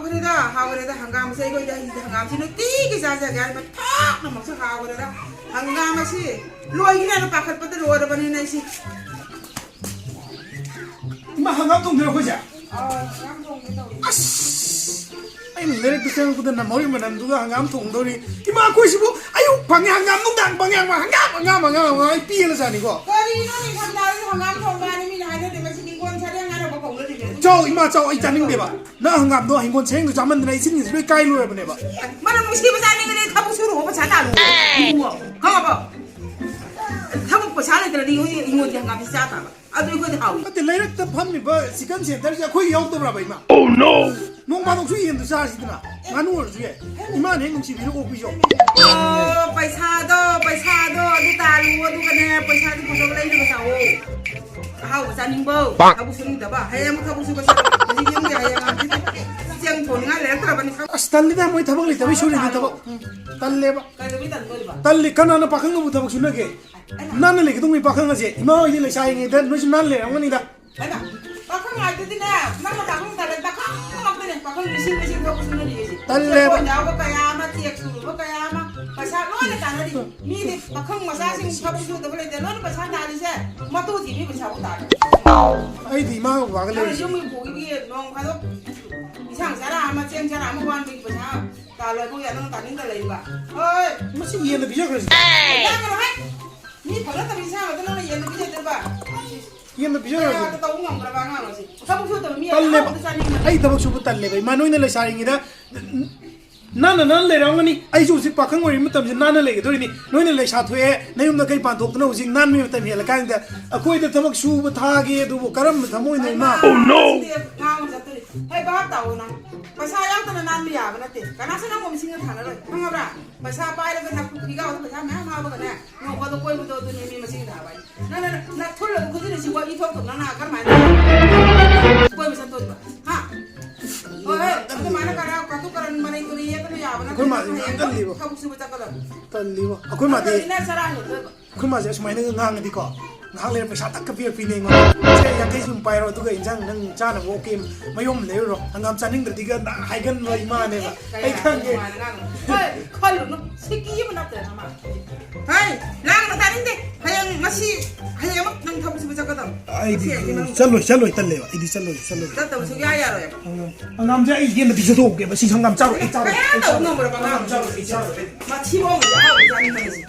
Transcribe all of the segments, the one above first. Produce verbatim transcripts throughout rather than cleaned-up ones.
ꯍꯥꯎꯈ꯭ꯔꯦꯗ, ꯍꯥꯎꯈ꯭ꯔꯦꯗ꯫ ꯍꯪꯒꯥꯝꯁꯦ ꯑꯩꯈꯣꯏꯗꯤ, ꯑꯩꯗꯤ ꯍꯪꯒꯥꯝꯁꯦ ꯅꯨꯡꯇꯤꯒꯤ ꯆꯥꯖꯒꯦ ꯍꯥꯏ, ꯃꯊꯣꯛꯅꯃꯛꯁꯨ ꯍꯥꯎꯈ꯭ꯔꯦꯗ꯫ ꯍꯪꯒꯥꯝ ꯑꯁꯤ ꯂꯣꯏꯈꯤꯅꯦꯅ ꯄꯥꯈꯠꯄꯗ ꯂꯣꯏꯔꯕꯅꯤꯅ ꯑꯩꯁꯤ꯫ ꯏꯃꯥ, ꯍꯪꯒꯥꯝ ꯊꯣꯡꯗꯣꯏꯔꯣ ꯑꯩꯈꯣꯏꯁꯦ? ꯑꯥ, ꯍꯪꯒꯥꯝ ꯊꯣꯡꯒꯦ ꯇꯧꯔꯤ꯫ ꯑꯁ! ꯑꯩꯅ ꯂꯩꯔꯛꯇ ꯆꯪꯉꯛꯄꯗ ꯅꯝꯍꯧꯔꯤ ꯃꯅꯝꯗꯨꯒ ꯍꯪꯒꯥꯝ ꯊꯣꯡꯗꯧꯔꯤ꯫ ꯏꯃꯥ, ꯑꯩꯈꯣꯏꯁꯤꯕꯨ ꯑꯌꯨꯛ ꯐꯪꯉꯦ ꯍꯪꯒꯥꯝ, ꯅꯨꯡꯗꯥꯡ ꯐꯪꯉꯦ ꯍꯪꯒꯥꯝ, ꯍꯪꯒꯥꯝ, ꯍꯪꯒꯥꯝ, ꯍꯪꯒꯥꯝ, ꯑꯩ ꯄꯦꯜꯂꯖꯥꯠꯅꯤꯀꯣ꯫ ꯀꯔꯤꯅꯣ ꯅꯤꯡꯊꯝꯊꯥꯗꯁꯨ ꯍꯪꯒꯥꯝ ꯊꯣꯡꯕ ꯍꯥꯏꯅ ꯃꯤꯅ ꯍꯥꯏꯅꯗꯦ, ꯃꯁꯤ ꯅꯤꯡꯒꯣꯟ ꯁꯥꯔꯦꯡ ꯍꯥꯏꯅꯕ ꯀꯧꯅꯗꯦ꯫ ꯆꯥꯎ, ꯏꯃꯥ, ꯆꯥꯎ, ꯑꯩ ꯆꯥꯅꯤꯡꯗꯦꯕ꯫ ꯅꯪ ꯍꯪꯒꯥꯝꯗꯣ ꯍꯤꯡꯒꯣꯜ ꯁꯔꯦꯡꯗꯣ ꯆꯥꯃꯟꯗꯅ ꯏꯆꯤꯟꯒꯤꯁꯨ ꯂꯣꯏ ꯀꯥꯏ ꯂꯣꯏꯔꯕꯅꯦꯕ꯫ ꯃꯅꯝ ꯅꯨꯡꯁꯤꯕ ꯆꯥꯅꯤꯡꯉꯗꯤ ꯊꯕꯛ ꯁꯨꯔꯨꯕ ꯄꯩꯁꯥ ꯇꯥꯜꯂꯨ꯫ ꯏꯕꯨꯡꯉꯣ, ꯈꯪꯉꯕꯣ? ꯊꯕꯛ ꯄꯩꯁꯥ ꯂꯩꯇ꯭ꯔꯗꯤ ꯍꯧꯖꯤꯛ ꯍꯤꯡꯒꯣꯜꯒꯤ ꯍꯪꯒꯥꯝꯁꯤ ꯆꯥ ꯇꯥꯕ꯫ ꯑꯗꯨ ꯑꯩꯈꯣꯏꯗꯤ ꯍꯥꯎꯏ꯫ ꯅꯠꯇꯦ, ꯂꯩꯔꯛꯇ ꯐꯝꯃꯤꯕ chicken centerꯁꯦ ꯑꯩꯈꯣꯏ ꯌꯥꯎꯗꯕ꯭ꯔꯕ, ꯏꯃꯥ? Oh no! ꯅꯣꯡ ꯐꯥꯗꯣꯛꯁꯨ ꯌꯦꯟꯗꯣ ꯆꯥꯁꯤꯗꯅ, ꯉꯥꯅꯨ ꯑꯣꯏꯔꯁꯨ ꯌꯥꯏ꯫ ꯏꯃꯥꯅ ꯍꯦꯛ ꯅꯨꯡꯁꯤꯕꯤꯔ ꯑꯣꯛꯄꯤꯌꯣ꯫ ꯑꯣ, ꯄꯩꯁꯥꯗꯣ, ꯄꯩꯁꯥꯗꯣ ꯑꯗꯨ ꯇꯥꯜꯂꯨ, ꯑꯗꯨꯒꯅꯦ, ꯄꯩꯁꯥꯗꯨ ꯄꯨꯊꯣꯛ ꯂꯩꯔꯒ ꯆꯥꯎꯋꯣ꯫ ꯑꯍꯥꯎꯕ ꯆꯥꯅꯤꯡꯕ, ꯄꯥꯛ꯫ ꯊꯕꯛ ꯁꯨꯅꯤꯡꯗꯕ, ꯍꯌꯦꯡ ꯑꯃꯨꯛ ꯊꯕꯛ ꯁꯨꯕ ꯆꯠꯂꯣ꯫ ꯍꯧꯖꯤꯛ ꯌꯨꯝꯒꯤ ꯍꯌꯦꯡ ꯍꯪꯆꯤꯠ ꯆꯦꯡ ꯊꯣꯡꯅꯤꯡꯉꯥꯏ ꯂꯩꯔꯛꯇ꯭ꯔꯕꯅꯤ꯫ ꯑꯁ, ꯇꯜꯂꯤꯗ, ꯃꯣꯏ ꯊꯕꯛ ꯂꯩꯇꯕꯩ ꯁꯨꯔꯤꯅꯤ ꯊꯕꯛ꯫ ꯎꯝ, ꯇꯜꯂꯦꯕ꯫ ꯀꯩꯗꯧꯕꯩ ꯇꯟꯗꯣꯔꯤꯕ? ꯇꯜꯂꯤ, ꯀꯅꯥꯅ ꯄꯥꯈꯪꯅꯕꯨ ꯊꯕꯛ ꯁꯨꯅꯒꯦ? ꯅꯥꯟꯅ ꯂꯩꯒꯗꯧꯅꯤ ꯄꯥꯈꯪ ꯑꯁꯦ꯫ ꯏꯃꯥ ꯍꯣꯏꯗꯤ ꯂꯩꯁꯥꯔꯤꯉꯩꯗ ꯅꯣꯏꯁꯨ ꯅꯥꯟꯅ ꯂꯩꯔꯝꯒꯅꯤꯗ꯫ ꯍꯥꯏꯕ, ꯄꯥꯈꯪ ꯍꯥꯏꯗꯨꯗꯤꯅꯦ, ꯅꯪꯅ ꯄꯥꯈꯪ ꯇꯜꯂꯦ, ꯄꯥꯈꯪ ꯉꯥꯛꯇꯅꯦ, ꯄꯥꯈꯪ ꯂꯤꯁꯤꯡ ꯂꯤꯁꯤꯡ ꯊꯕꯛ ꯁꯨꯅꯔꯤꯁꯦ꯫ ꯇꯜꯂꯦꯕ꯫ ꯆꯦꯛꯀꯣꯟ ꯌꯥꯎꯕ ꯀꯌꯥ ꯑꯃ, ꯆꯦꯛ ꯁꯨꯔꯨꯕ ꯀꯌꯥ ꯑꯃ, ꯄꯩꯁꯥ ꯂꯣꯏꯅ ꯇꯥꯟꯅꯔꯤ꯫ ꯃꯤꯗꯤ ꯄꯥꯈꯪ ꯃꯆꯥꯁꯤꯡ ꯊꯕꯛ ꯁꯨꯗꯕ ꯂꯩꯇꯦ, ꯂꯣꯏꯅ ꯄꯩꯁꯥ ꯇꯥꯜꯂꯤꯁꯦ, ꯃꯇꯨ ꯊꯤꯕꯤ ꯄꯩꯁꯥꯕꯨ ꯇꯥꯜꯂꯤ꯫ ꯑꯩꯗꯤ ꯏꯃꯥꯒ ꯕꯕꯥꯒ ꯅꯪꯅ ꯂꯩꯔꯤꯁꯦ꯫ ꯌꯨꯝꯒꯤ ꯄꯨꯈꯤꯕꯒꯤ ꯅꯣꯡ ꯐꯥꯗꯣꯛ ꯏꯟꯁꯥꯡ ꯆꯔꯥ ꯑꯃ, ꯆꯦꯡ ꯆꯔꯥ ꯑꯃ ꯋꯥꯟꯕꯒꯤ ꯄꯩꯁꯥ ꯇꯥꯜꯂꯣ, ꯑꯩꯈꯣꯏ ꯅꯪꯅ ꯇꯥꯅꯤꯡꯗ ꯂꯩꯕ꯫ ꯍꯣꯏ꯫ ꯃꯁꯤ ꯌꯦꯟꯗ ꯄꯤꯖꯈ꯭ꯔꯁꯤ꯫ ꯌꯥꯒꯅꯨꯍꯦ꯫ ꯃꯤ ꯐꯪꯅꯗꯕ ꯏꯟꯁꯥꯡ ꯑꯗꯨ ꯅꯪꯅ ꯌꯦꯟꯗ ꯄꯤꯖꯗꯣꯏꯕ? ꯌꯦꯟꯗ ꯄꯤꯖꯔꯁꯨ꯫ ꯀꯌꯥꯗ ꯇꯧꯕ ꯉꯝꯈ꯭ꯔꯕ ꯑꯉꯥꯡ ꯑꯁꯤ? ꯊꯕꯛ ꯁꯨꯗꯕ ꯃꯤ ꯇꯜꯂꯦꯕ꯫ ꯑꯍꯥꯎꯕꯗ ꯆꯥꯅꯤꯡꯕꯅꯦ꯫ ꯑꯩ ꯊꯕꯛ ꯁꯨꯕ ꯇꯜꯂꯦꯕ꯫ ꯏꯃꯥ, ꯅꯣꯏꯅ ꯂꯩꯁꯥꯔꯤꯉꯩꯗ ꯅꯥꯟꯅ ꯅꯥꯟꯅ ꯂꯩꯔꯝꯒꯅꯤ꯫ ꯑꯩꯁꯨ ꯍꯧꯖꯤꯛ ꯄꯥꯈꯪ ꯑꯣꯏꯔꯤ ꯃꯇꯝꯁꯤ ꯅꯥꯟꯅ ꯂꯩꯒꯗꯧꯔꯤꯅꯤ꯫ ꯅꯣꯏꯅ ꯂꯩꯁꯥ ꯊꯣꯛꯑꯦ, ꯅꯌꯨꯝꯗ ꯀꯩ ꯄꯥꯟꯊꯣꯛꯇꯅ ꯍꯧꯖꯤꯛ ꯅꯥꯟꯕꯒꯤ ꯃꯇꯝ ꯍꯦꯜꯂꯀꯥꯟꯁꯤꯗ ꯑꯩꯈꯣꯏꯗ ꯊꯕꯛ ꯁꯨꯕ ꯊꯥꯒꯦ ꯑꯗꯨꯕꯨ ꯀꯔꯝꯕ ꯊꯃꯣꯏꯅꯣ, ꯏꯃꯥ? ꯍꯩꯃꯥ, ꯁꯤꯗꯤ ꯉꯥꯡꯕ ꯆꯠꯇꯣꯔꯤ꯫ ꯍꯩ, ꯚꯥꯞ ꯇꯥꯎꯑꯣ ꯅꯪ꯫ ꯄꯩꯁꯥ ꯌꯥꯎꯗꯅ ꯅꯥꯟꯕ ꯌꯥꯕ ꯅꯠꯇꯦ꯫ ꯀꯅꯥꯁꯨ ꯅꯪꯕꯨ ꯃꯤꯁꯤꯡꯅ ꯊꯥꯅꯔꯣꯏ꯫ ꯈꯪꯉꯕ꯭ꯔꯥ? ꯄꯩꯁꯥ ꯄꯥꯏꯔꯒ ꯅꯥꯀꯨꯞ ꯈꯨꯕꯤꯒꯥꯎꯗ ꯄꯩꯁꯥ ꯃꯌꯥꯝ ꯍꯥꯞꯄꯒꯅꯦ, ꯅꯣꯡ ꯐꯥꯗꯣꯛ ꯀꯣꯏꯕꯗꯣ ꯑꯗꯨꯅꯦ ꯃꯤ ꯃꯁꯤꯡ ꯊꯥꯕ ꯍꯥꯏꯁꯦ꯫ ꯅꯪꯅ ꯅꯥꯊꯨꯜꯂꯒ ꯈꯨꯖꯤꯟꯅ ꯁꯤꯕ ꯏ ꯊꯣꯛꯇꯕ ꯅꯪꯅ ꯀꯔꯝꯍꯥꯏꯅ ꯀꯣꯏꯕ ꯆꯠꯇꯣꯔꯤꯕ? ꯍꯥ? ꯍꯣꯏ, ꯍꯣꯏ, ꯑꯗꯨꯃꯥꯏꯅ ꯀꯔꯥ ꯀꯥꯇꯨ ꯀꯔꯟ ꯃꯔꯩ ꯇꯨꯔꯩ ꯌꯦꯠꯇꯅ ꯌꯥꯕ ꯅꯠꯇꯦ꯫ ꯑꯩꯈꯣꯏ ꯃꯥꯗꯤ ꯅꯪ ꯌꯥꯝ ꯍꯌꯦꯡ ꯇꯜꯂꯤꯕꯣ꯫ ꯊꯕꯛ ꯁꯨꯕ ꯆꯠꯀꯗꯕꯅꯤ꯫ ꯇꯜꯂꯤꯕꯣ꯫ ꯑꯩꯈꯣꯏ ꯃꯥꯗꯤ ꯅꯠꯇ꯭ꯔꯗꯤ ꯅꯪ ꯆꯔꯥ ꯍꯦꯟꯗꯣꯏꯕ꯫ ꯑꯩꯈꯣꯏ ꯃꯥꯁꯦ ꯑꯁꯨꯃꯥꯏꯅꯒ ꯉꯥꯡꯉꯗꯤꯀꯣ, ꯉꯥꯏꯍꯥꯛ ꯂꯩꯔ ꯄꯩꯁꯥ ꯇꯛꯀ ꯄꯤꯔꯛꯄꯤꯅꯦ ꯑꯩꯉꯣꯟꯗ꯫ "ꯁꯦ, ꯌꯥꯡꯈꯩ ꯁꯨꯝ ꯄꯥꯏꯔꯣ, ꯑꯗꯨꯒ ꯏꯟꯖꯥꯡ ꯅꯪ ꯆꯥꯅꯕ ꯑꯣꯛꯀꯦ ꯃꯌꯨꯝ ꯂꯩꯔꯨꯔꯣ, ꯍꯪꯒꯥꯝ ꯆꯥꯅꯤꯡꯗ꯭ꯔꯗꯤꯒ" ꯍꯥꯏꯒꯟꯕ ꯏꯃꯥꯅꯦꯕ꯫ ꯑꯩ ꯈꯪꯉꯦ꯫ ꯍꯣꯏ, ꯈꯜꯂꯨꯅꯨ꯫ ꯁꯤꯀꯤ ꯑꯃ ꯅꯠꯇ꯭ꯔꯦ ꯅꯃꯥ꯫ ꯍꯥꯏ, ꯂꯥꯡꯅ ꯇꯥꯅꯤꯡꯗꯦ꯫ ꯍꯌꯦꯡ ꯉꯁꯤ, ꯍꯌꯦꯡꯃꯛ ꯅꯪ ꯊꯕꯛ ꯁꯨꯕ ꯆꯠꯀꯗꯕ꯫ ꯑꯩꯗꯤ ꯁꯤ ꯍꯌꯦꯡ ꯅꯪ ꯆꯠꯂꯣꯏ, ꯆꯠꯂꯣꯏ, ꯇꯜꯂꯦꯕ꯫ ꯑꯩꯗꯤ ꯆꯠꯂꯣꯏ, ꯆꯠꯂꯣꯏ꯫ ꯆꯠꯇꯕ ꯁꯨꯡꯌꯥ ꯌꯥꯔꯣꯏꯕ꯫ ꯍꯪꯒꯥꯝ, ꯍꯪꯒꯥꯝꯁꯦ ꯑꯩ ꯌꯦꯟꯗ ꯄꯤꯖꯊꯣꯛꯀꯦꯕ꯫ ꯁꯤ ꯍꯪꯒꯥꯝ ꯆꯥꯔꯣꯏ, ꯑꯩ ꯆꯥꯔꯣꯏ, ꯀꯌꯥ ꯑꯩ ꯇꯧ ꯆꯥꯔꯣꯏ꯫ ꯉꯝꯃꯣꯏꯕ ꯍꯪꯒꯥꯝ ꯆꯥꯔꯣꯏ, ꯑꯩ ꯆꯥꯔꯣꯏ꯫ ꯃꯊꯤꯕꯣꯡ ꯍꯨꯏ ꯑꯍꯥꯎꯕ ꯆꯥꯅꯤꯡꯕꯅꯦ ꯁꯤ꯫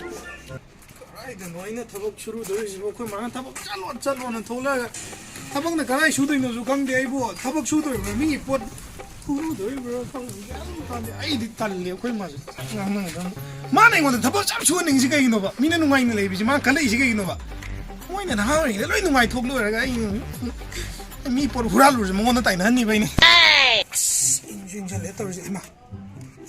ꯀꯗꯥꯏꯗꯅꯣ ꯑꯩꯅ ꯊꯕꯛ ꯁꯨꯔꯨꯗꯧꯔꯤꯁꯤꯕꯣ? ꯑꯩꯈꯣꯏ ꯃꯥꯅ ꯊꯕꯛ ꯆꯠꯂꯣ ꯆꯠꯂꯣꯅ ꯊꯣꯛꯂꯛꯑꯒ, ꯊꯕꯛꯅ ꯀꯗꯥꯏ ꯁꯨꯗꯣꯏꯅꯣꯁꯨ ꯈꯪꯗꯦ꯫ ꯑꯩꯕꯨ ꯊꯕꯛ ꯁꯨꯗꯣꯔꯤꯕ꯭ꯔꯥ, ꯃꯤꯒꯤ ꯄꯣꯠ ꯍꯨꯔꯨꯗꯣꯔꯤꯕ꯭ꯔꯥ ꯈꯪꯗꯦ, ꯒ꯭ꯌꯥꯟ ꯑꯃ ꯇꯥꯗꯦ꯫ ꯑꯩꯗꯤ ꯇꯜꯂꯦ ꯑꯩꯈꯣꯏ ꯃꯥꯁꯦ ꯉꯥꯡꯅꯒꯗꯕ꯫ ꯃꯥꯅ ꯑꯩꯉꯣꯟꯗ ꯊꯕꯛ ꯌꯥꯝ ꯁꯨꯍꯟꯅꯤꯡꯉꯤꯁꯤ ꯀꯩꯒꯤꯅꯣꯕ? ꯃꯤꯅ ꯅꯨꯡꯉꯥꯏꯅ ꯂꯩꯕꯁꯤ ꯃꯥ ꯈꯜꯂꯛꯏꯁꯤ ꯀꯩꯒꯤꯅꯣꯕ? ꯃꯣꯏꯅ ꯅꯍꯥ ꯑꯣꯏꯔꯤꯉꯩꯗ ꯂꯣꯏ ꯅꯨꯡꯉꯥꯏꯊꯣꯛ ꯂꯣꯏꯔꯒ ꯑꯩ ꯃꯤ ꯄꯣꯠ ꯍꯨꯔꯥꯜꯂꯨꯔꯁꯦ ꯃꯉꯣꯟꯗ ꯇꯥꯏꯅꯍꯟꯅꯤꯕ ꯑꯩꯅ꯫ ꯑꯁ, ꯏꯪꯁꯨ ꯏꯪꯁꯜꯂꯦ ꯇꯧꯔꯤꯁꯦ, ꯏꯃꯥ꯫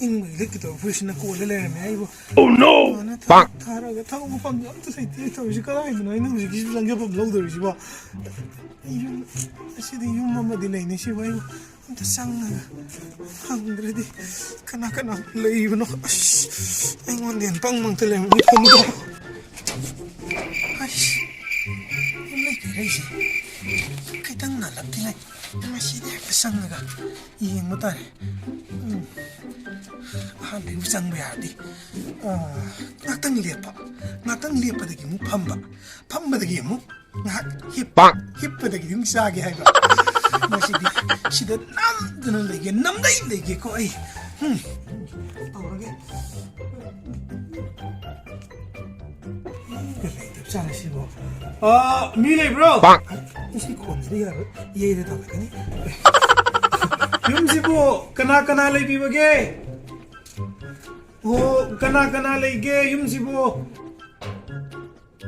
ꯏꯪꯕꯒꯤ ꯂꯤꯠꯀꯗꯕ ꯐꯨꯔꯤꯠꯁꯤꯅ ꯀꯣꯜꯂ ꯂꯩꯔꯝꯃꯦ ꯑꯩꯕꯨ꯫ Oh no! ꯃꯥꯅ ꯊꯥꯔꯒ ꯊꯕꯛ ꯃꯐꯝꯗꯤ ꯑꯝꯇ ꯂꯩꯇꯦ ꯇꯧꯔꯤꯁꯤ꯫ ꯀꯗꯥꯏꯗꯅꯣ ꯑꯩꯅ ꯍꯧꯖꯤꯛꯀꯤꯁꯤꯕꯨ ꯆꯪꯖꯐꯝ ꯂꯧꯗꯧꯔꯤꯁꯤꯕꯣ? ꯌꯨꯝ ꯑꯁꯤꯗꯤ ꯌꯨꯝ ꯑꯃꯗꯤ ꯂꯩꯅꯤ ꯁꯤꯕꯨ ꯑꯩꯕꯨ ꯑꯝꯇ ꯆꯪꯉꯒ ꯍꯪꯗ꯭ꯔꯗꯤ꯫ ꯀꯅꯥ ꯀꯅꯥ ꯂꯩꯕꯅꯣ? ꯑꯁ, ꯑꯩꯉꯣꯟꯗ ꯍꯦꯟꯅ ꯄꯪꯕ ꯑꯝꯇ ꯂꯩꯔꯝꯃꯤ ꯊꯣꯡꯗꯣ꯫ ꯑꯁ, ꯌꯨꯝ ꯂꯩꯇꯦ ꯂꯩꯁꯦ꯫ ꯈꯤꯇꯪ ꯅꯥꯜꯂꯛꯇꯦ ꯂꯩ꯫ ꯉꯁꯤꯗꯤ ꯍꯦꯛꯇ ꯆꯪꯉꯒ ꯌꯦꯡꯕ ꯇꯥꯔꯦ꯫ ꯎꯝ꯫ ꯑꯍꯥꯟꯕꯩꯕꯨ ꯆꯪꯕ ꯌꯥꯔꯗꯤ꯫ ꯑꯥ, ꯉꯥꯛꯇꯪ ꯂꯦꯞꯄ꯫ ꯉꯥꯛꯇꯪ ꯂꯦꯞꯄꯗꯒꯤ ꯑꯃꯨꯛ ꯐꯝꯕ꯫ ꯐꯝꯕꯗꯒꯤ ꯑꯃꯨꯛ ꯉꯥꯏꯍꯥꯛ ꯍꯤꯞꯄ꯫ ꯍꯤꯞꯄꯗꯒꯤꯗꯤ ꯑꯃꯨꯛ ꯆꯥꯒꯦ ꯍꯥꯏꯕ꯫ ꯉꯁꯤꯗꯤ ꯁꯤꯗ ꯅꯝꯗꯅ ꯂꯩꯒꯦ, ꯅꯝꯗꯩ ꯂꯩꯒꯦꯀꯣ ꯑꯩ꯫ ꯎꯝ꯫ ꯇꯧꯔꯒꯦ꯫ ꯃꯤꯒ ꯂꯩꯇꯕ ꯖꯥꯠꯂ ꯁꯤꯕꯣ? ꯑꯥ, ꯃꯤ ꯂꯩꯕ꯭ꯔꯣ? ꯄꯥꯛ꯫ ꯁꯤ ꯈꯣꯟꯁꯤꯗꯤ ꯌꯥꯔꯣꯏ꯫ ꯌꯩꯔ ꯇꯧꯔꯛꯀꯅꯤ꯫ ꯌꯨꯝꯁꯤꯕꯨ ꯀꯅꯥ ꯀꯅꯥ ꯂꯩꯕꯤꯕꯒꯦ? ꯑꯣ, ꯀꯅꯥ ꯀꯅꯥ ꯂꯩꯒꯦ ꯌꯨꯝꯁꯤꯕꯨ?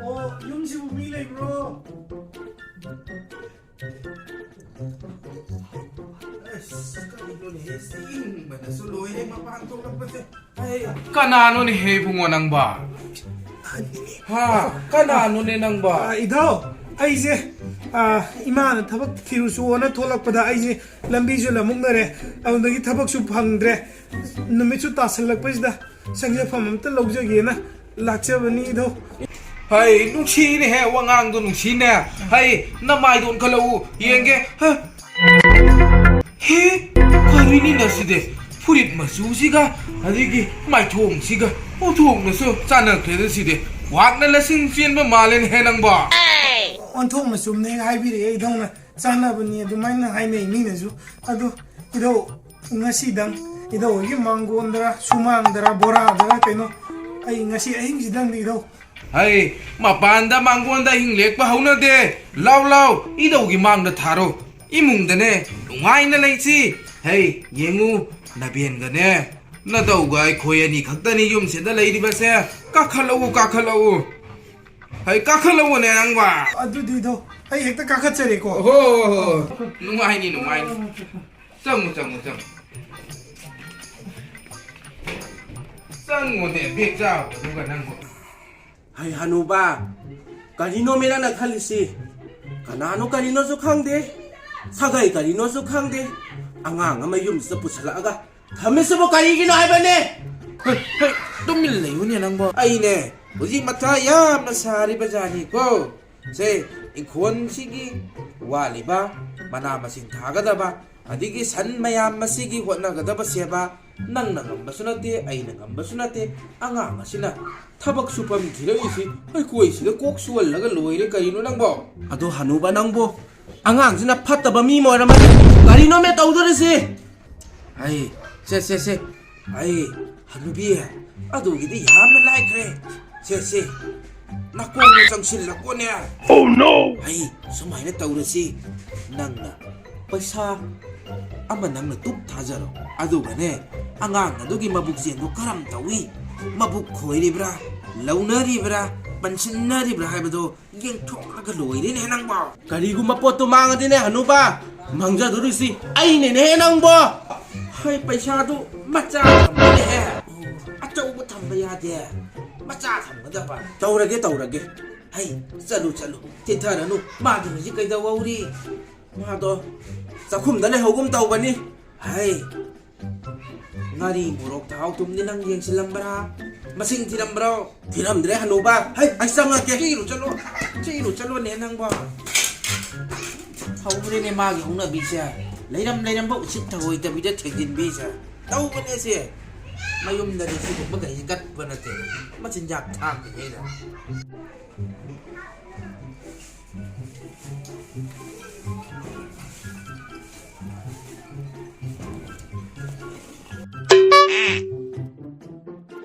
ꯑꯣ, ꯌꯨꯝꯁꯤꯕꯨ ꯃꯤ ꯂꯩꯕ꯭ꯔꯣ? ꯑꯁ, ꯀꯔꯤꯅꯣꯅꯦꯍꯦ? ꯁꯤ ꯏꯪꯕꯅꯁꯨ ꯂꯣꯏꯔꯦ ꯃꯄꯥꯟ ꯊꯣꯛꯂꯛꯄꯁꯦ꯫ ꯑꯩ ꯀꯅꯥꯅꯣꯅꯦꯍꯦ ꯏꯕꯨꯡꯉꯣ ꯅꯪꯕꯣ? ꯍꯥ? ꯀꯅꯥꯅꯣꯅꯦ ꯅꯪꯕꯣ? ꯑ, ꯏꯙꯧ, ꯑꯩꯁꯦ, ꯑ, ꯏꯃꯥꯅ ꯊꯕꯛ ꯊꯤꯔꯨꯆꯣꯅ ꯊꯣꯛꯂꯛꯄꯗ ꯑꯩꯁꯦ ꯂꯝꯕꯤꯁꯨ ꯂꯝꯃꯨꯛꯅꯔꯦ, ꯑꯗꯨꯗꯒꯤ ꯊꯕꯛꯁꯨ ꯐꯪꯗ꯭ꯔꯦ꯫ ꯅꯨꯃꯤꯠꯁꯨ ꯇꯥꯁꯜꯂꯛꯄꯁꯤꯗ ꯆꯪꯖꯐꯝ ꯑꯝꯇ ꯂꯧꯖꯒꯦꯅ ꯂꯥꯛꯆꯕꯅꯤ ꯏꯙꯧ꯫ ꯍꯩ, ꯅꯨꯡꯁꯤꯅꯦꯍꯦ, ꯋꯥꯉꯥꯡꯗꯣ ꯅꯨꯡꯁꯤꯅꯦ꯫ ꯍꯩ, ꯅꯃꯥꯏꯗꯣ ꯑꯣꯟꯈꯠꯂꯛꯎ, ꯌꯦꯡꯒꯦ꯫ ꯍ? ꯍꯦ, ꯀꯔꯤꯅꯤꯅ ꯁꯤꯗꯤ? ꯐꯨꯔꯤꯠ ꯃꯆꯨꯁꯤꯒ, ꯑꯗꯒꯤ ꯃꯥꯏꯊꯣꯡꯁꯤꯒ, ꯑꯣꯟꯊꯣꯛꯅꯁꯨ ꯆꯥꯟꯅꯈ꯭ꯔꯦꯗ ꯁꯤꯗꯤ꯫ ꯋꯥꯛꯅ ꯂꯁꯤꯡ ꯆꯦꯟꯕ ꯃꯥꯜꯂꯦꯅꯦꯍꯦ ꯅꯪꯕꯣ꯫ ꯑꯣꯟꯊꯣꯛꯅ ꯆꯨꯝꯅ ꯍꯦꯛ ꯍꯥꯏꯕꯤꯔꯛꯑꯦ, ꯏꯙꯧꯅ ꯆꯥꯟꯅꯕꯅꯤ ꯑꯗꯨꯃꯥꯏꯅ ꯍꯥꯏꯅꯩ ꯃꯤꯅꯁꯨ꯫ ꯑꯗꯣ ꯏꯙꯧ, ꯉꯁꯤꯗꯪ ꯏꯙꯧ ꯍꯣꯏꯒꯤ ꯃꯥꯡꯒꯣꯟꯗꯔ, ꯁꯨꯃꯥꯡꯗꯔ, ꯕꯣꯔꯥꯗꯔ ꯀꯩꯅꯣ, ꯑꯩ ꯉꯁꯤ ꯑꯍꯤꯡꯁꯤꯗꯪꯗꯤ ꯏꯙꯧ꯫ ꯍꯩ, ꯃꯄꯥꯟꯗ ꯃꯥꯡꯒꯣꯟꯗ ꯑꯍꯤꯡ ꯂꯦꯛꯄ ꯍꯧꯅꯗꯦ꯫ ꯂꯥꯎ, ꯂꯥꯎ, ꯏꯙꯧꯒꯤ ꯃꯥꯡꯗ ꯊꯥꯔꯣ꯫ ꯏꯃꯨꯡꯗꯅꯦ, ꯅꯨꯡꯉꯥꯏꯅ ꯂꯩꯁꯤ꯫ ꯍꯩ, ꯌꯦꯡꯉꯨ, ꯅꯕꯦꯟꯒꯅꯦ, ꯅꯗꯧꯒ ꯑꯩꯈꯣꯏ ꯑꯅꯤ ꯈꯛꯇꯅꯤ ꯌꯨꯝꯁꯤꯗ ꯂꯩꯔꯤꯕꯁꯦ꯫ ꯀꯥꯈꯠꯂꯛꯎ, ꯀꯥꯈꯠꯂꯛꯎ꯫ ꯍꯩ, ꯀꯥꯈꯠꯂꯛꯎꯅꯦ ꯅꯪꯕ꯫ ꯑꯗꯨꯗꯤ ꯏꯙꯧ, ꯑꯩ ꯍꯦꯛꯇ ꯀꯥꯈꯠꯆꯔꯦꯀꯣ꯫ ꯍꯣ, ꯍꯣ, ꯍꯣ, ꯍꯣ꯫ ꯅꯨꯡꯉꯥꯏꯅꯤ, ꯅꯨꯡꯉꯥꯏꯅꯤ꯫ ꯆꯪꯉꯨ, ꯆꯪꯉꯨ, ꯆꯪꯉꯨ꯫ ꯆꯪꯉꯨꯅꯦ, ꯕꯦꯛ ꯆꯥꯕꯗꯨꯒ ꯅꯪꯕꯨ꯫ ꯍꯩ, ꯍꯅꯨꯕ, ꯀꯔꯤꯅꯣꯃꯤ ꯅꯪꯅ ꯈꯜꯂꯤꯁꯤ? ꯀꯅꯥꯅꯣ ꯀꯔꯤꯅꯣꯁꯨ ꯈꯪꯗꯦ, ꯁꯥꯒꯩ ꯀꯔꯤꯅꯣꯁꯨ ꯈꯪꯗꯦ, ꯑꯉꯥꯡ ꯑꯃ ꯌꯨꯝꯁꯤꯗ ꯄꯨꯁꯜꯂꯛꯑꯒ ꯊꯝꯃꯤꯁꯤꯕꯨ ꯀꯔꯤꯒꯤꯅꯣ ꯍꯥꯏꯕꯅꯦ? ꯍꯩ, ꯍꯩ, ꯇꯨꯃꯤꯟ ꯂꯩꯌꯨꯅꯦ ꯅꯪꯕꯣ꯫ ꯑꯩꯅꯦ ꯍꯧꯖꯤꯛ ꯃꯊꯥ ꯌꯥꯝꯅ ꯁꯥꯔꯤꯕ ꯖꯥꯠꯅꯤꯀꯣ꯫ ꯁꯦ, ꯏꯪꯈꯣꯜꯁꯤꯒꯤ ꯋꯥꯠꯂꯤꯕ ꯃꯅꯥ ꯃꯁꯤꯡ ꯊꯥꯒꯗꯕ, ꯑꯗꯒꯤ ꯁꯟ ꯃꯌꯥꯝ ꯑꯁꯤꯒꯤ ꯍꯣꯠꯅꯒꯗꯕ ꯁꯦꯕꯥ, ꯅꯪꯅ ꯉꯝꯕꯁꯨ ꯅꯠꯇꯦ, ꯑꯩꯅ ꯉꯝꯕꯁꯨ ꯅꯠꯇꯦ꯫ ꯑꯉꯥꯡ ꯑꯁꯤꯅ ꯊꯕꯛ ꯁꯨꯐꯝ ꯊꯤꯔꯛꯏꯁꯤ, ꯑꯩꯈꯣꯏꯁꯤꯗ ꯀꯣꯛ ꯁꯨꯍꯜꯂꯒ ꯂꯣꯏꯔꯦ꯫ ꯀꯔꯤꯅꯣ ꯅꯪꯕꯣ? ꯑꯗꯣ ꯍꯅꯨꯕ ꯅꯪꯕꯨ, ꯑꯉꯥꯡꯁꯤꯅ ꯐꯠꯇꯕ ꯃꯤ ꯑꯃ ꯑꯣꯏꯔꯝꯃꯗꯤ ꯀꯔꯤꯅꯣꯃꯦ ꯇꯧꯗꯣꯔꯤꯁꯤ? ꯑꯩ, ꯁꯦ, ꯁꯦ, ꯁꯦ, ꯑꯩ, ꯍꯅꯨꯕꯤ, ꯑꯗꯨꯒꯤꯗꯤ ꯌꯥꯝꯅ ꯂꯥꯏꯈ꯭ꯔꯦ꯫ ꯁꯦ, ꯁꯦ, ꯅꯥꯀꯣꯡꯗ ꯆꯪꯁꯤꯜꯂꯛꯄꯅꯦ꯫ Oh no! ꯑꯩ, ꯁꯨꯃꯥꯏꯅ ꯇꯧꯔꯁꯤ, ꯅꯪꯅ ꯄꯩꯁꯥ ꯑꯃ ꯅꯪꯅ ꯇꯨꯞ ꯊꯥꯖꯔꯣ, ꯑꯗꯨꯒꯅꯦ, ꯑꯉꯥꯡ ꯑꯗꯨꯒꯤ ꯃꯕꯨꯛ ꯆꯦꯟꯗꯨ ꯀꯔꯝ ꯇꯧꯏ? ꯃꯕꯨꯛ ꯈꯣꯏꯔꯤꯕ꯭ꯔꯥ, ꯂꯧꯅꯔꯤꯕ꯭ꯔꯥ, ꯄꯟꯁꯤꯟꯅꯔꯤꯕ꯭ꯔꯥ ꯍꯥꯏꯕꯗꯣ ꯌꯦꯡꯊꯣꯛꯂꯒ ꯂꯣꯏꯔꯦꯅꯦ ꯅꯪꯕꯣ꯫ ꯀꯔꯤꯒꯨꯝꯕ ꯄꯣꯠꯇꯨ ꯃꯥꯡꯉꯗꯤꯅꯦ ꯍꯅꯨꯕ, ꯃꯥꯡꯖꯗꯣꯔꯤꯁꯤ ꯑꯩꯅꯦꯅꯦ ꯅꯪꯕꯣ꯫ ꯍꯩ, ꯄꯩꯁꯥꯗꯨ ꯃꯆꯥ ꯊꯝꯕꯅꯦꯍꯦ, ꯑꯆꯧꯕ ꯊꯝꯕ ꯌꯥꯗꯦ, ꯃꯆꯥ ꯊꯝꯒꯗꯕ꯫ ꯇꯧꯔꯒꯦ, ꯇꯧꯔꯒꯦ꯫ ꯍꯩ, ꯆꯠꯂꯨ, ꯆꯠꯂꯨ, ꯆꯤꯠꯊꯔꯅꯨ꯫ ꯃꯥꯗꯤ ꯍꯧꯖꯤꯛ ꯀꯩꯗꯧꯍꯧꯔꯤ? ꯃꯥꯗꯣ ꯆꯥꯛꯈꯨꯝꯗ ꯂꯩꯍꯧꯒꯨꯝ ꯇꯧꯕꯅꯤ꯫ ꯍꯩ, ꯉꯥꯔꯤ ꯃꯣꯔꯣꯛ ꯊꯥꯎ ꯊꯨꯝꯗꯤ ꯅꯪ ꯌꯦꯡꯁꯤꯜꯂꯝꯕ꯭ꯔꯥ? ꯃꯁꯤꯡ ꯊꯤꯔꯝꯕ꯭ꯔꯣ? ꯊꯤꯔꯝꯗ꯭ꯔꯦ, ꯍꯅꯨꯕ꯫ ꯍꯩ, ꯑꯩ ꯆꯪꯉꯛꯀꯦ꯫ ꯆꯦꯜꯂꯨ ꯆꯠꯂꯣ, ꯆꯦꯜꯂꯨ ꯆꯠꯂꯣꯅꯦ ꯅꯪꯕꯣ꯫ ꯍꯧꯔꯦꯅꯦ ꯃꯥꯒꯤ ꯍꯧꯅꯕꯤꯁꯦ꯫ ꯂꯩꯔꯝ ꯂꯩꯔꯝꯕ ꯎꯁꯤꯠ ꯊꯑꯣꯏꯗꯕꯤꯗ ꯊꯦꯡꯖꯤꯟꯕꯤꯁꯦ꯫ ꯇꯧꯕꯅꯦ ꯁꯦ꯫ ꯃꯌꯨꯝꯗꯗꯤ ꯁꯤꯒꯨꯝꯕ ꯀꯩꯁꯦ ꯀꯠꯄ ꯅꯠꯇꯦ꯫ ꯃꯆꯤꯟꯖꯥꯛ ꯊꯥꯛꯇ꯭ꯔꯤꯉꯩꯗ꯫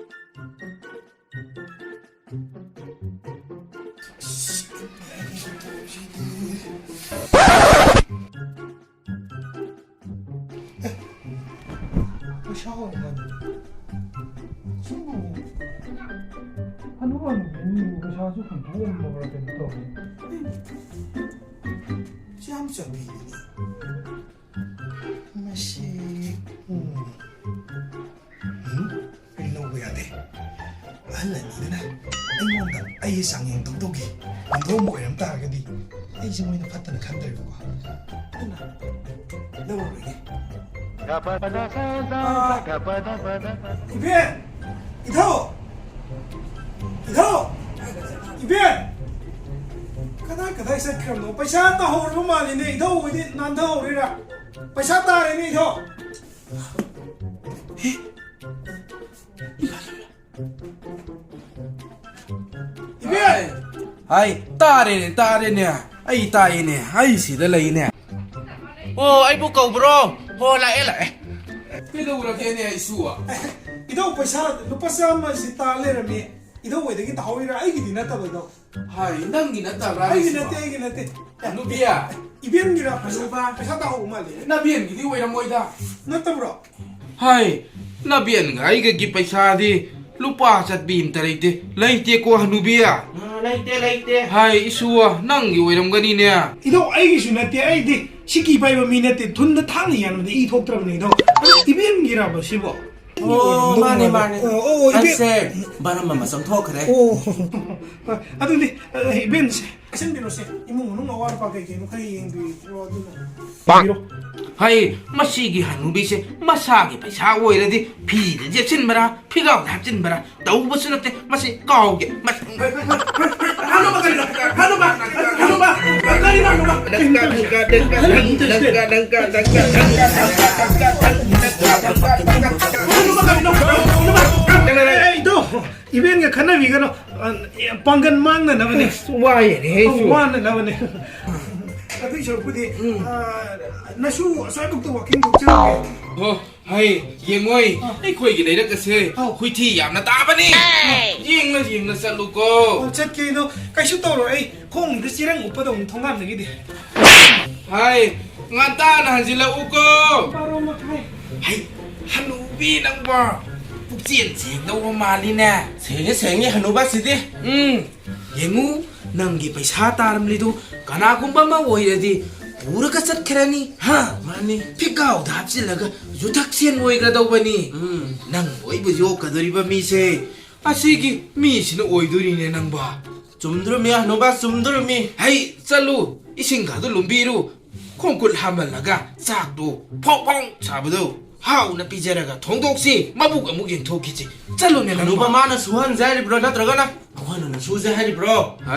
ꯄꯩꯁꯥ ꯑꯣꯏꯅ ꯁꯨꯝ ꯍꯅꯨ ꯍꯅꯨꯕꯤ ꯄꯩꯁꯥꯁꯨ ꯍꯨꯟꯗꯣꯛꯑꯝꯃꯕ꯭ꯔꯥ ꯀꯩꯅꯣ ꯇꯧꯔꯦ꯫ ꯁꯤ ꯌꯥꯝ ꯆꯝꯃꯤꯅꯦ꯫ ꯃꯁꯤ, ꯎꯝ꯫ ꯎꯝ? ꯑꯩ ꯂꯧꯕ ꯌꯥꯗꯦ꯫ ꯑꯍꯜ ꯑꯅꯤꯗꯨꯅ ꯑꯩꯉꯣꯟꯗ ꯑꯩꯒꯤ ꯆꯥꯡꯌꯦꯡ ꯇꯧꯗꯧꯒꯤ ꯍꯨꯟꯗꯣꯛꯑꯝꯕ ꯑꯣꯏꯔꯝ ꯇꯥꯔꯒꯗꯤ ꯑꯩꯁꯦ ꯃꯣꯏꯅ ꯐꯠꯇꯅ ꯈꯟꯗ꯭ꯔꯦꯕꯀꯣ꯫ ꯑꯗꯨꯅ ꯂꯧꯔꯔꯣꯏꯒꯦ꯫ ꯏꯕꯦꯟ! ꯏꯙꯧ! ꯏꯙꯧ! ꯏꯕꯦꯟ! ꯀꯗꯥꯏ ꯀꯗꯥꯏ ꯆꯠꯈ꯭ꯔꯕꯅꯣ? ꯄꯩꯁꯥ ꯇꯥꯍꯧꯔꯕ ꯃꯥꯜꯂꯤꯅꯦ꯫ ꯏꯙꯧ ꯍꯣꯏꯗꯤ ꯅꯥꯟꯊꯍꯧꯔꯤꯔꯥ? ꯄꯩꯁꯥ ꯇꯥꯔꯦꯅꯦ ꯏꯙꯧ꯫ ꯏꯕꯦꯟ! ꯍꯥꯏ, ꯇꯥꯔꯦꯅꯦ, ꯇꯥꯔꯦꯅꯦ꯫ ꯑꯩ ꯇꯥꯏꯅꯦ, ꯑꯩ ꯁꯤꯗ ꯂꯩꯅꯦ꯫ ꯑꯣ, ꯑꯩꯕꯨ ꯀꯧꯕ꯭ꯔꯣ? ꯍꯣ, ꯂꯥꯛꯑꯦ, ꯂꯥꯛꯑꯦ꯫ ꯀꯩꯗꯧꯔꯒꯦꯅꯦ, ꯏꯁꯨ? ꯏꯙꯧ, ꯄꯩꯁꯥ ꯂꯨꯄꯥ ꯆꯥꯝꯃ ꯁꯤ ꯇꯥ ꯂꯩꯔꯝꯃꯤ꯫ ꯏꯙꯧ ꯍꯣꯏꯗꯒꯤ ꯇꯥꯍꯧꯔꯤꯔꯥ? ꯑꯩꯒꯤꯗꯤ ꯅꯠꯇꯕ, ꯏꯙꯧ꯫ ꯍꯥꯏ, ꯅꯪꯒꯤ ꯅꯠꯇꯕ꯭ꯔꯥ ꯑꯩꯒꯤ ꯍꯥꯏꯁꯤꯕꯣ? ꯅꯠꯇꯦ, ꯑꯩꯒꯤ ꯅꯠꯇꯦ꯫ ꯅꯨꯄꯤ꯫ ꯏꯕꯦꯟꯒꯤꯔ? ꯄꯩꯁꯥ, ꯍꯅꯨꯕ꯫ ꯄꯩꯁꯥ ꯇꯥꯍꯧꯕ ꯃꯥꯜꯂꯦ꯫ ꯅꯕꯦꯟꯒꯤꯗꯤ ꯑꯣꯏꯔꯝꯃꯣꯏꯗ꯫ ꯅꯠꯇꯕ꯭ꯔꯣ? ꯍꯥꯏ, ꯅꯕꯦꯟꯒ ꯑꯩꯒꯒꯤ ꯄꯩꯁꯥꯗꯤ ꯂꯨꯄꯥ ꯆꯠꯄꯤ ꯑꯝꯇ ꯂꯩꯇꯦ꯫ ꯂꯩꯇꯦꯀꯣ, ꯍꯅꯨꯕꯤ? ꯑ, ꯂꯩꯇꯦ, ꯂꯩꯇꯦ꯫ ꯍꯥꯏ, ꯏꯁꯨ, ꯅꯪꯒꯤ ꯑꯣꯏꯔꯝꯒꯅꯤꯅꯦ꯫ ꯏꯙꯧ, ꯑꯩꯒꯤꯁꯨ ꯅꯠꯇꯦ, ꯑꯩꯗꯤ ꯁꯤꯀꯤ ꯄꯥꯏꯕ ꯃꯤ ꯅꯠꯇꯦ꯫ ꯊꯨꯟꯗ ꯊꯥꯡꯅ ꯌꯥꯟꯕꯗ ꯏ ꯊꯣꯛꯇ꯭ꯔꯕꯅꯦ, ꯏꯙꯧ꯫ ꯑꯗꯣ ꯏꯕꯦꯟꯒꯤꯔꯕ ꯁꯤꯕꯣ? ꯑꯣ, ꯃꯥꯅꯦ, ꯃꯥꯅꯦ꯫ ꯑꯣ, ꯑꯣ, ꯏꯕꯦꯟ꯫ ꯑꯩꯁꯦ ꯕꯥꯔꯝ ꯑꯃ ꯆꯪꯊꯣꯛꯈ꯭ꯔꯦ꯫ ꯑꯣ, ꯑꯗꯨꯗꯤ, ꯑ, ꯏꯕꯦꯟꯁꯦ, ꯆꯪꯁꯤꯟꯕꯤꯔꯣꯁꯦ꯫ ꯏꯃꯨꯡ ꯃꯅꯨꯡ ꯑꯋꯥꯠ ꯑꯄꯥ ꯀꯩ ꯀꯩꯅꯣ ꯈꯔ ꯌꯦꯡꯕꯤꯔꯣ, ꯑꯗꯨꯅ꯫ ꯄꯥꯛ-꯫ ꯍꯩ, ꯃꯁꯤꯒꯤ ꯍꯅꯨꯕꯤꯁꯦ ꯃꯁꯥꯒꯤ ꯄꯩꯁꯥ ꯑꯣꯏꯔꯗꯤ ꯐꯤꯗ ꯌꯦꯞꯁꯤꯟꯕꯔꯥ, ꯐꯤꯒꯥꯎꯗ ꯍꯥꯞꯆꯤꯟꯕꯔꯥ ꯇꯧꯕꯁꯨ ꯅꯠꯇꯦ꯫ ꯃꯁꯤ ꯀꯥꯎꯒꯦ꯫ ꯃꯁꯤ ꯍꯅꯨꯕ ꯀꯔꯤꯅꯣ? ꯍꯅꯨꯕ! ꯍꯅꯨꯕ! ꯀꯔꯤꯅꯣ ꯍꯅꯨꯕ? ꯍꯅꯨꯕ ꯀꯔꯤꯅꯣ? ꯍꯅꯨꯕ! ꯑꯦ, ꯏꯗꯣ, ꯏꯕꯦꯟꯒ ꯈꯟꯅꯕꯤꯒꯅꯣ꯫ ꯑ, ꯄꯥꯡꯒꯜ ꯃꯥꯡꯅꯅꯕꯅꯦ꯫ ꯑꯁ, ꯋꯥꯏꯅꯦ ꯑꯩꯁꯨ꯫ ꯋꯥꯅꯅꯕꯅꯦ꯫ ꯑꯗꯨꯏ ꯁꯔꯨꯛꯄꯨꯗꯤ, ꯎꯝ꯫ ꯑ, ꯅꯁꯨ ꯑꯁ꯭ꯋꯥꯏꯕꯨꯛꯇ walking ꯊꯣꯛꯆꯔꯨꯒꯦ꯫ ꯑꯣ, ꯍꯩ, ꯌꯦꯡꯉꯣꯏ, ꯑ꯫ ꯑꯩꯈꯣꯏꯒꯤ ꯂꯩꯔꯛ ꯑꯁꯦ ꯑꯧ꯫ ꯍꯨꯏꯊꯤ ꯌꯥꯝꯅ ꯇꯥꯕꯅꯤ꯫ ꯌꯦꯡꯅ ꯌꯦꯡꯅ ꯆꯠꯂꯨꯀꯣ꯫ ꯑꯣ, ꯆꯠꯀꯦ ꯑꯗꯣ ꯀꯩꯁꯨ ꯇꯧꯔꯣꯏ, ꯑꯩ ꯈꯣꯡꯗ ꯆꯦꯔꯪ ꯎꯞꯄꯗꯧꯅꯤ ꯊꯣꯡꯒꯥꯟꯗꯒꯤꯗꯤ꯫ ꯍꯥꯏ, ꯉꯟꯇꯥꯅ ꯍꯟꯖꯤꯜꯂꯛꯎꯀꯣ꯫ ꯕꯥꯔꯣ ꯃꯈꯥꯏ꯫ ꯍꯩ, ꯍꯅꯨꯕꯤ ꯅꯪꯕꯣ, ꯄꯨꯛꯆꯦꯜ ꯁꯦꯡꯗꯧꯕ ꯃꯥꯜꯂꯤꯅꯦ꯫ ꯁꯦꯡꯉꯦ, ꯁꯦꯡꯉꯦ ꯍꯅꯨꯕꯁꯤꯗꯤ꯫ ꯎꯝ, ꯌꯦꯡꯉꯨ, ꯅꯪꯒꯤ ꯄꯩꯁꯥ ꯇꯥꯔꯝꯂꯤꯗꯨ ꯀꯅꯥꯒꯨꯝꯕ ꯑꯃ ꯑꯣꯏꯔꯗꯤ ꯄꯨꯔꯒ ꯆꯠꯈ꯭ꯔꯅꯤ꯫ ꯍꯥ? ꯃꯥꯅꯤ꯫ ꯐꯤꯒꯥꯎꯗ ꯍꯥꯞꯆꯤꯜꯂꯒ ꯌꯨꯊꯛꯁꯦꯟ ꯑꯣꯏꯒꯗꯧꯕꯅꯤ꯫ ꯎꯝ꯫ ꯅꯪ ꯑꯣꯏꯕ ꯌꯣꯛꯀꯗꯧꯔꯤꯕ ꯃꯤꯁꯦ ꯑꯁꯤꯒꯤ ꯃꯤꯁꯤꯅ ꯑꯣꯏꯗꯣꯔꯤꯅꯦ ꯅꯪꯕꯣ꯫ ꯆꯨꯝꯗ꯭ꯔꯨꯃꯤ ꯍꯅꯨꯕ, ꯆꯨꯝꯗ꯭ꯔꯨꯃꯤ꯫ ꯍꯩ, ꯆꯠꯂꯨ, ꯏꯁꯤꯡꯒꯗꯨ ꯂꯨꯝꯕꯤꯔꯨ, ꯈꯣꯡ ꯈꯨꯠ ꯍꯥꯝꯍꯜꯂꯒ ꯆꯥꯛꯇꯨ ꯐꯣꯡ ꯐꯣꯡ ꯁꯥꯕꯗꯨ ꯍꯥꯎꯅ ꯄꯤꯖꯔꯒ ꯊꯣꯡꯗꯣꯛꯁꯤ, ꯃꯕꯨꯛ ꯑꯃꯨꯛ ꯌꯦꯡꯊꯣꯛꯈꯤꯁꯤ꯫ ꯆꯠꯂꯨꯅꯦ ꯍꯅꯨꯕ ꯅꯪꯕꯣ꯫ ꯃꯥꯅ ꯁꯨꯍꯟꯁꯦ ꯍꯥꯏꯔꯤꯕ꯭ꯔꯣ, ꯅꯠꯇ꯭ꯔꯒꯅ ꯑꯩꯈꯣꯏꯅ ꯁꯨꯁꯦ ꯍꯥꯏꯔꯤꯕ꯭ꯔꯣ? ꯍꯥꯏ,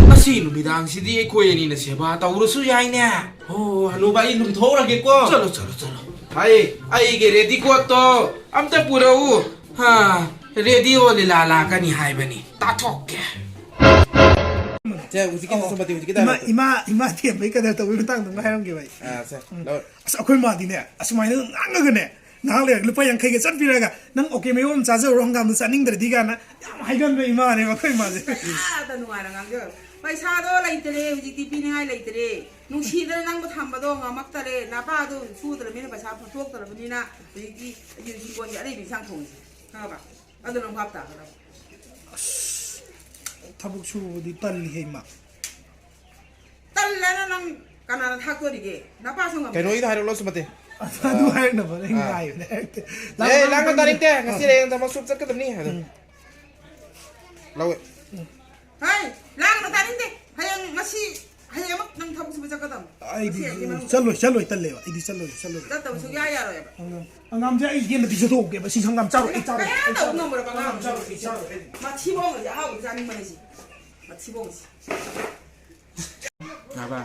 ꯉꯁꯤ ꯅꯨꯃꯤꯗꯥꯡꯁꯤꯗꯤ ꯑꯩꯈꯣꯏ ꯑꯅꯤꯅ ꯁꯦꯕꯥ ꯇꯧꯔꯁꯨ ꯌꯥꯏꯅꯦ꯫ ꯑꯣ, ꯍꯅꯨꯕ, ꯑꯩ ꯂꯨꯝꯊꯣꯛꯎꯔꯒꯦꯀꯣ꯫ ꯆꯠꯂꯣ, ꯆꯠꯂꯣ, ꯆꯠꯂꯣ꯫ ꯍꯥꯏ, ꯑꯩꯒꯤ ꯔꯦꯗꯤ ꯀꯣꯠꯇꯣ ꯑꯝꯇ ꯄꯨꯔꯛꯎ꯫ ꯍꯥ, ꯔꯦꯗꯤꯑꯣ ꯂꯤꯂꯥ ꯂꯥꯛꯀꯅꯤ ꯍꯥꯏꯕꯅꯤ꯫ ꯇꯥꯊꯣꯛꯀꯦ꯫ ꯁꯦ, ꯍꯧꯖꯤꯛꯀꯤ ꯑꯣ꯫ ꯁꯨꯃꯇꯤ, ꯍꯧꯖꯤꯛꯀꯤ ꯏꯃꯥ, ꯗꯥꯏꯂꯣꯛꯇꯣ꯫ ꯏꯃꯥ, ꯏꯃꯥ ꯊꯦꯝꯕꯒꯤ ꯀꯗꯔ ꯇꯧꯕꯒꯤ ꯃꯇꯥꯡꯗꯣ ꯑꯃ ꯍꯥꯏꯔꯝꯒꯦꯕ ꯑꯩ꯫ ꯑꯥ, ꯁꯦ, ꯎꯝ꯫ ꯂꯧ꯫ ꯑꯁ, ꯑꯩꯈꯣꯏ ꯃꯥꯗꯤꯅꯦ, ꯑꯁꯨꯃꯥꯏꯅ ꯉꯥꯡꯉꯒꯅꯦ, ꯉꯥꯏꯍꯥꯛ ꯂꯩꯔꯒ ꯂꯨꯄꯥ ꯌꯥꯡꯈꯩꯒ ꯆꯠꯄꯤꯔꯒ, "ꯅꯪ ꯑꯣꯀꯦ ꯃꯌꯣꯝ ꯑꯃ ꯆꯥꯖꯧꯔꯣ, ꯍꯪꯒꯥꯝꯗꯣ ꯆꯥꯅꯤꯡꯗ꯭ꯔꯗꯤ" ꯀꯥꯏꯅ ꯌꯥꯝ ꯍꯥꯏꯒꯟꯕ ꯏꯃꯥꯅꯦꯕ ꯑꯩꯈꯣꯏ ꯏꯃꯥꯁꯦ꯫ ꯄꯩꯁꯥꯗ ꯅꯨꯡꯉꯥꯏꯅ ꯉꯥꯡꯖꯧ꯫ ꯄꯩꯁꯥꯗꯣ ꯂꯩꯇꯔꯦ, ꯍꯧꯖꯤꯛꯇꯤ ꯄꯤꯅꯤꯡꯉꯥꯏ ꯂꯩꯇꯔꯦ꯫ ꯅꯨꯡꯁꯤꯗꯅ ꯅꯪꯕꯨ ꯊꯝꯕꯗꯣ ꯉꯝꯃꯛꯇꯔꯦ꯫ ꯅꯄꯥꯗꯣ ꯁꯨꯗ꯭ꯔꯕꯅꯤꯅ, ꯄꯩꯁꯥ ꯊꯣꯛꯇ꯭ꯔꯕꯅꯤꯅ, ꯍꯧꯖꯤꯛꯇꯤ ꯑꯩꯒꯤ ꯍꯤꯡꯒꯣꯜꯒꯤ ꯑꯔꯩꯕ ꯏꯟꯁꯥꯡ ꯊꯣꯡꯉꯤꯁꯦ꯫ ꯈꯪꯉꯕ? ꯑꯗꯨ ꯅꯪ ꯚꯥꯞ ꯇꯥꯒꯗꯕ꯫ ꯑꯁ, ꯊꯕꯛ ꯁꯨꯕꯕꯨꯗꯤ ꯇꯜꯂꯤꯍꯦ, ꯏꯃꯥ꯫ ꯇꯜꯂꯦꯅ ꯅꯪ ꯀꯅꯥꯅ ꯊꯥꯛꯇꯣꯔꯤꯒꯦ? ꯅꯄꯥꯁꯨ ꯉꯝꯗ꯭ꯔꯦ꯫ ꯀꯩꯅꯣꯒꯤꯗꯣ ꯍꯥꯏꯔꯛꯂꯣ, ꯁꯨꯃꯇꯤ꯫ ꯑꯗꯨ ꯍꯥꯏꯔꯛꯅꯕ ꯑꯩ ꯑꯥ꯫ ꯉꯥꯏꯕꯅꯦ, ꯍꯥꯏꯔꯛꯇꯦ꯫ ꯑꯦ, ꯂꯥꯡꯒꯅꯨ, ꯂꯥꯡꯒꯅꯨ ꯇꯥꯅꯤꯡꯗꯦ꯫ ꯉꯁꯤ ꯍꯌꯦꯡ ꯊꯕꯛ ꯁꯨꯕ ꯆꯠꯀꯗꯕꯅꯤ ꯍꯥꯏꯗꯣ꯫ ꯎꯝ꯫ ꯂꯧꯋꯦ꯫ ꯍꯥꯏ, ꯂꯥꯡꯒꯅꯨ ꯇꯥꯅꯤꯡꯗꯦ꯫ ꯍꯌꯦꯡ ꯉꯁꯤ, ꯍꯌꯦꯡꯃꯛ ꯅꯪ ꯊꯕꯛ ꯁꯨꯕ ꯆꯠꯀꯗꯕꯅꯤ꯫ ꯑꯩꯗꯤ ꯉꯁꯤ ꯍꯌꯦꯡꯒꯤ ꯃꯅꯨꯡꯗ꯫ ꯆꯠꯂꯣꯏ, ꯆꯠꯂꯣꯏ, ꯇꯜꯂꯦꯕ꯫ ꯑꯩꯗꯤ ꯆꯠꯂꯣꯏ, ꯆꯠꯂꯣꯏ꯫ ꯆꯠꯇꯕ ꯁꯨꯛꯌꯥ ꯌꯥꯔꯣꯏꯕ꯫ ꯑꯉꯥꯡ-, ꯑꯉꯥꯡꯁꯦ ꯑꯩ ꯌꯦꯟꯗ ꯄꯤꯖꯊꯣꯛꯀꯦꯕ꯫ ꯁꯤ ꯍꯪꯒꯥꯝ ꯆꯥꯔꯣꯏ, ꯑꯩ ꯆꯥꯔꯣꯏ, ꯀꯌꯥ ꯑꯩ ꯇꯧꯕ ꯆꯥꯔꯣꯏ꯫ ꯉꯝꯃꯣꯏꯕ ꯑꯉꯥꯡ꯫ ꯍꯪꯒꯥꯝ ꯆꯥꯔꯣꯏ, ꯑꯩ ꯆꯥꯔꯣꯏ꯫ ꯃꯊꯤꯕꯣꯡꯁꯦ ꯑꯍꯥꯎꯕ ꯆꯥꯅꯤꯡꯕꯅꯦ ꯁꯤ꯫ ꯃꯊꯤꯕꯣꯡꯁꯦ꯫ ꯉꯥꯏꯕ꯫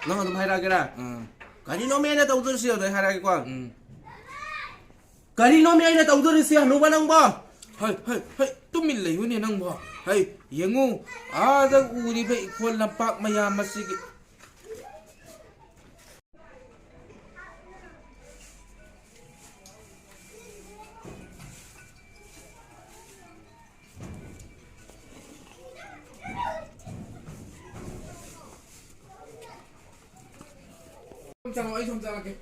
ꯅꯪ ꯑꯗꯨꯝ ꯍꯥꯏꯔꯛꯑꯒꯦꯔꯥ? ꯎꯝ꯫ ꯀꯔꯤꯅꯣꯃꯦ ꯑꯩꯅ ꯇꯧꯗꯣꯔꯤꯁꯤ? ꯑꯗꯨꯗ ꯑꯩ ꯍꯥꯏꯔꯛꯑꯒꯦꯀꯣ꯫ ꯎꯝ꯫ ꯀꯔꯤꯅꯣꯃꯦ ꯑꯩꯅ ꯇꯧꯗꯣꯔꯤꯁꯤ, ꯍꯅꯨꯕ ꯅꯪꯕꯣ? ꯍꯩ, ꯍꯩ, ꯍꯩ, ꯇꯨꯃꯤꯟ ꯂꯩꯌꯨꯅꯦ ꯅꯪꯕꯣ꯫ ꯍꯩ, ꯌꯦꯡꯉꯨ, ꯑꯥꯗ ꯎꯔꯤꯕ ꯏꯈꯣꯜ ꯂꯝꯄꯥꯛ ꯃꯌꯥꯝ ꯑꯁꯤꯒꯤ꯫ ꯁꯣꯝ ꯆꯪꯉꯣ, ꯑꯩ ꯁꯣꯝ ꯆꯪꯉꯛꯀꯦ꯫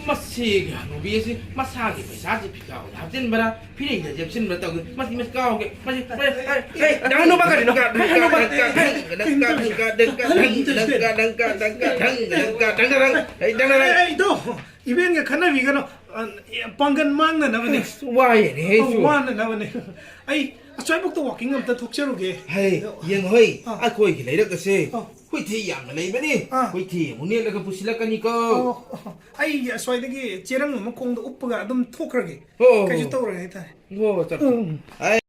ꯃꯁꯤꯒꯤ ꯍꯅꯨꯕꯤ ꯑꯁꯤ ꯃꯁꯥꯒꯤ ꯄꯩꯁꯥꯁꯤ ꯐꯤꯈꯥꯎꯗ ꯍꯥꯞꯆꯤꯟꯕ꯭ꯔꯥ, ꯐꯤꯔꯤꯡꯗ ꯌꯦꯞꯁꯤꯟꯕ꯭ꯔꯥ ꯇꯧꯗꯦ꯫ ꯃꯁꯤ, ꯃꯁꯤ ꯀꯥꯎꯒꯦ꯫ ꯃꯁꯤ, ꯍꯦ, ꯍꯦ, ꯍꯦ, ꯅꯪ ꯍꯅꯨꯕ ꯀꯔꯤꯅꯣ? ꯍꯦ, ꯍꯅꯨꯕ, ꯍꯦ, ꯍꯦ, ꯏꯕꯦꯟꯒ ꯈꯠꯅꯕꯤꯒꯅꯣ꯫ ꯑ, ꯄꯥꯡꯒꯜ ꯃꯥꯡꯅꯅꯕꯅꯦ꯫ ꯑꯁ, ꯋꯥꯏꯅꯦꯍꯦ, ꯑꯧ, ꯁꯨ꯫ ꯋꯥꯅꯅꯕꯅꯦ꯫ ꯑꯩ ꯑꯁ꯭ꯋꯥꯏꯕꯨꯛꯇ walking ꯑꯝꯇ ꯊꯣꯛꯆꯔꯨꯒꯦ꯫ ꯍꯩ, ꯑꯗꯣ, ꯌꯦꯡꯉꯣ ꯍꯩ, ꯑꯥ꯫ ꯑꯩꯈꯣꯏꯒꯤ ꯂꯩꯔꯛ ꯑꯁꯦ ꯑꯥ꯫ ꯍꯨꯏꯊꯤ ꯌꯥꯝꯅ ꯂꯩꯕꯅꯤ꯫ ꯑꯥ꯫ ꯍꯨꯏꯊꯤ ꯑꯃꯨꯛ ꯅꯦꯠꯂꯒ ꯄꯨꯁꯤꯜꯂꯛꯀꯅꯤꯀꯣ꯫ ꯑꯣ, ꯑꯩ ꯑꯁ꯭ꯋꯥꯏꯗꯒꯤ ꯆꯦꯔꯪ ꯑꯃ ꯈꯣꯡꯗ ꯎꯞꯄꯒ ꯑꯗꯨꯝ ꯊꯣꯛꯈ꯭ꯔꯒꯦ꯫ ꯑꯣ, ꯀꯩꯁꯨ ꯑꯣ꯫ ꯇꯧꯔꯣꯏ ꯍꯥꯏꯇꯥꯔꯦ꯫ ꯑꯣ, ꯆꯠ-, ꯎꯝ꯫ ꯑꯩ